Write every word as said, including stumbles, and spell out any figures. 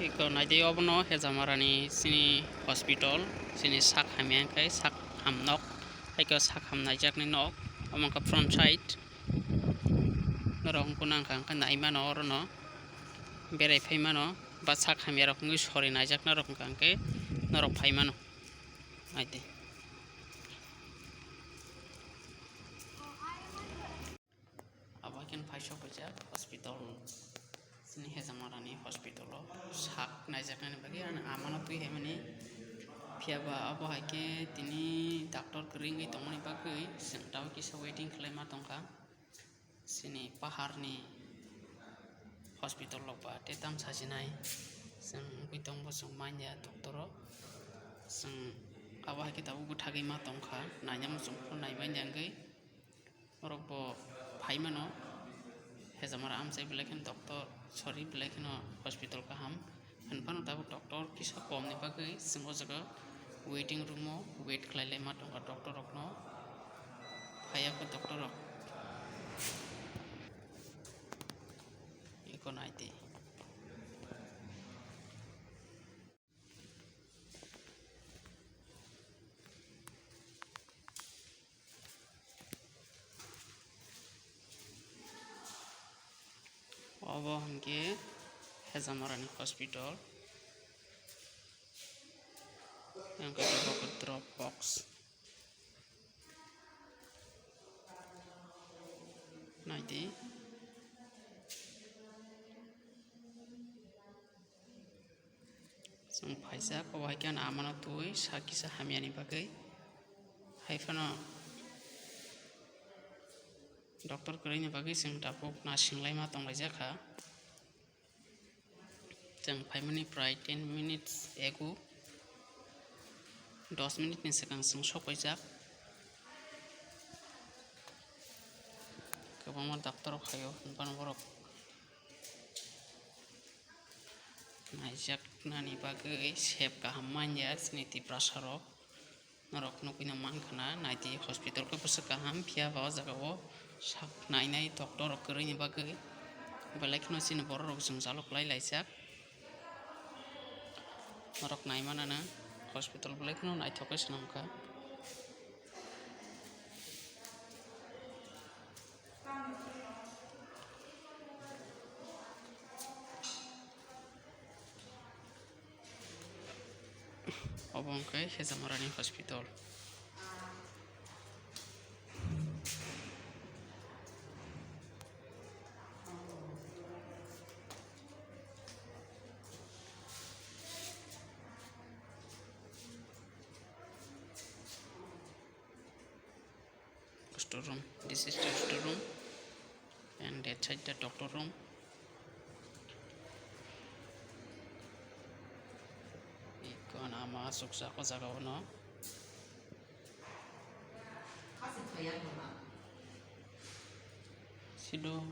Eko naidi obono Hejamarani chini hospital, chini sak hamya hwnkhe sak ham nok, haikhe sak ham naijaknai nok, omo wngkha front side. Norok wngkha nai mano orono, berai phai mano, ba sak hamya rok wngwi sori naijaknai rok wngkha hwnkhe norok phai mano. Naidi. Abo haikhe phai sok paijak hospital, chini Hejamarani hospital o sak naijaknani bagwi, ani amano twi haimani. Phiya ba abo haikhe tini doctor kwrwi wngwi tongmani bagwi chwng tabuk kisa waiting khlaima tongkha. Chini paharni hospital rok ba tei tam sajinai chwng wngwi tongbo chwng manya doctor o. Chwng abo haikhe tabuk bwthagwi ma tongkha, nainamo chwng phano nai manya wngwi. Borok bo phai mano, Hejamara amchai belai kheno doctor, sorry, belai kheno hospital kaham. Hwnphano tabuk doctor kisa komni bagwi chwng o jaga waiting room o wait khlai lai ma tongkha doctor rokno. Phaiya kho doctor rok. Eko naidi. Obo hwnkhe Hejamarani hospital. Hwnkhe tabuk drop box. Naidi. Chwng phaijak, obo hai khe ano amano twi sa kisa hamyani bagwi. Hai phano doctor kwrwini bagwi chwng tabuk nasinglai ma tonglaijak kha. Chwng phaimani prai ten minutes ago, dos minute ni swkang chwng sok paijak. Kwbangma doctor rok phaio, hwnphano borok naijaknani bagwi sep kaham manya chini Tiprasa rok. Norok nugwino mankha na, naidi hospital khe bwswk kaham, phiya ba o jaga o sak nainai doctor rok kwrwini bagwi belai kheno chini borok rok jwngjalo kwlai laijak. Norok nai manana hospital belai kheno naithok khe swnam kha. Obo wngkha Hejamarani hospital. Store room, this is the store room, and that side the doctor room. Ikon ama suksa ko jaga ono. Sido